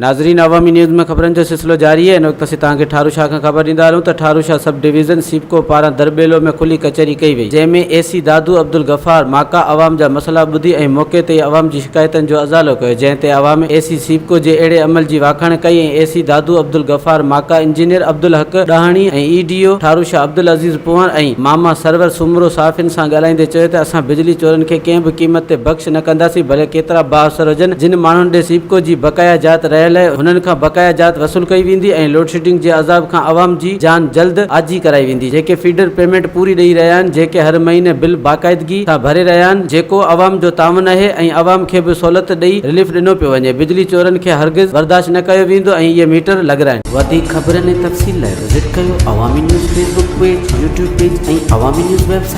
ناظرين عوامي نيوز ۾ خبرن جو سلسلو جاري آهي ان وقت اسين توهان کي ٺارو شاهه کان خبر ڏيندا هلون ته ٺارو شاهه سب ڊويزن سيپڪو پاران درٻيلو ۾ کلي ڪچهري ڪئي وئي جنهن ۾ اي سي دادو عبدالغفار ماڪا عوام جا مسئلا ٻڌي ۽ موقعي تي ئي عوام جي شڪايتن جو ازالو ڪيو جنهن تي عوام اي سي سيپڪو جي اهڙي عمل جي واکاڻ ڪئي ۽ A C Dadu Abdul Ghaffar Maka engineer Abdul Haq Dahani ۽ E D O Tharo Shah Abdul Aziz Panhwar ۽ ماما سرور سومرو صحافين سان ڳالهائيندي چيو ته اسان بجلي چورن کي ڪنهن به قيمت تي بخش نه ڪنداسين ڀلي ڪيترا بااثر هجن، جن ماڻهن ڏي سيپڪو جي بقايا جات رهيل آهي هنن کان بقايا جات وصول ڪئي ويندي ۽ لوڊشيڊنگ جي عذاب کان عوام جي جان جلد آجي ڪرائي ويندي جيڪي فيڊر پيمينٽ پوري ڏئي رهيا آهن جيڪي هر مهيني بل باقاعدگي سان ڀري رهيا آهن جيڪو عوام جو تعاون آهي ۽ عوام کي به سهولت ڏئي رليف ڏنو پيو وڃي بجلي چورن کي هرگز برداشت نه ڪيو ويندو ۽ اهي ميٽر لڳرائن. وڌيڪ خبرن ۽ تفصيل لاء وزٽ ڪيو Awami news Facebook page, YouTube page ۽ Awami news website.